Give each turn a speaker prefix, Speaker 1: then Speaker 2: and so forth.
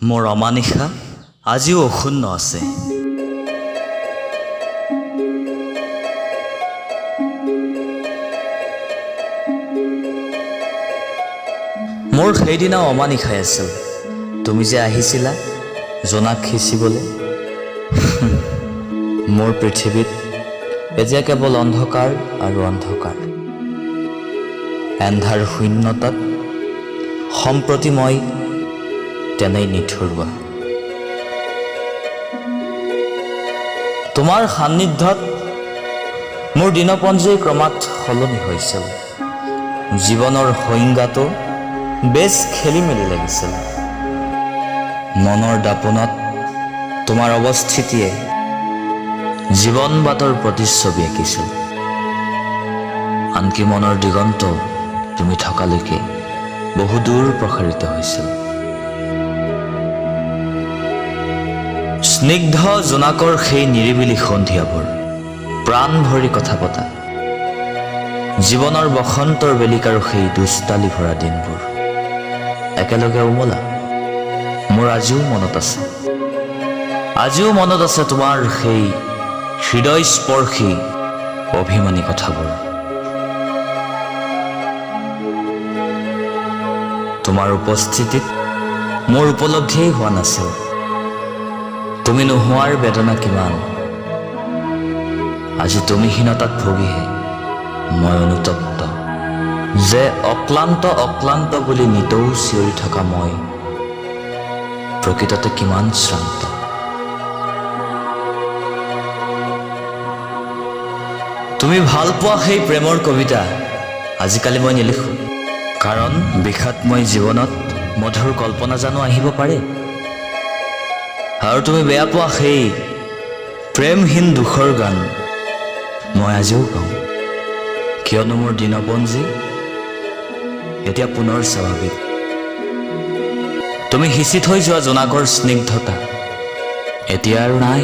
Speaker 1: মোৰ অমানিশা আজিও অক্ষুণ্ণ আছে। মোৰ সেইদিনা অমানিশাই আছিল, তুমি যে আহিছিলা জোনাক সিঁচিবলৈ। মোৰ পৃথিৱীত এতিয়া কেৱল অন্ধকাৰ আৰু অন্ধকাৰ। এন্ধাৰ শূন্যতাত সম্প্ৰতি মই তেনেই নিঠৰুৱা। তোমাৰ সান্নিধ্যত মোৰ দিনপঞ্জী ক্ৰমাৎ সলনি হৈছিল। জীৱনৰ সংজ্ঞাটো বেছ খেলি মেলি লাগিছিল। মনৰ দাপোনত তোমাৰ অৱস্থিতিয়ে জীৱন বাটৰ প্ৰতিচ্ছবি আঁকিছিল। আনকি মনৰ দিগন্ত তুমি থকালৈকে বহু দূৰ প্ৰসাৰিত হৈছিল। স্নিগ্ধ জোনাকৰ সেই নিৰিবিলি সন্ধিয়াবোৰ, প্ৰাণ ভৰি কথা পতা, জীৱনৰ বসন্তৰ বেলিকাৰ সেই দুষ্টালি ভৰা দিনবোৰ, একেলগে উমলা, মোৰ আজিও মনত আছে। আজিও মনত আছে তোমাৰ সেই হৃদয়স্পৰ্শী অভিমানী কথাবোৰ। তোমাৰ উপস্থিতিত মোৰ উপলব্ধিয়েই হোৱা নাছিল তুমি নোহোৱাৰ বেদনা কিমান। আজি তুমিহীনতাত ভুগিহে মই অনুতপ্ত যে অক্লান্ত অক্লান্ত বুলি নিতৌ চিঞৰি থকা মই প্ৰকৃততে কিমান শ্ৰান্ত। তুমি ভাল পোৱা সেই প্ৰেমৰ কবিতা আজিকালি মই নিলিখোঁ, কাৰণ বিষাদময় জীৱনত মধুৰ কল্পনা জানো আহিব পাৰে? আৰু তুমি বেয়া পোৱা সেই প্ৰেমহীন দুখৰ গান মই আজিও গাওঁ, কিয়নো মোৰ দিনপঞ্জী এতিয়া পুনৰ স্বাভাৱিক। তুমি সিঁচি থৈ যোৱা জোনাকৰ স্নিগ্ধতা এতিয়া আৰু নাই।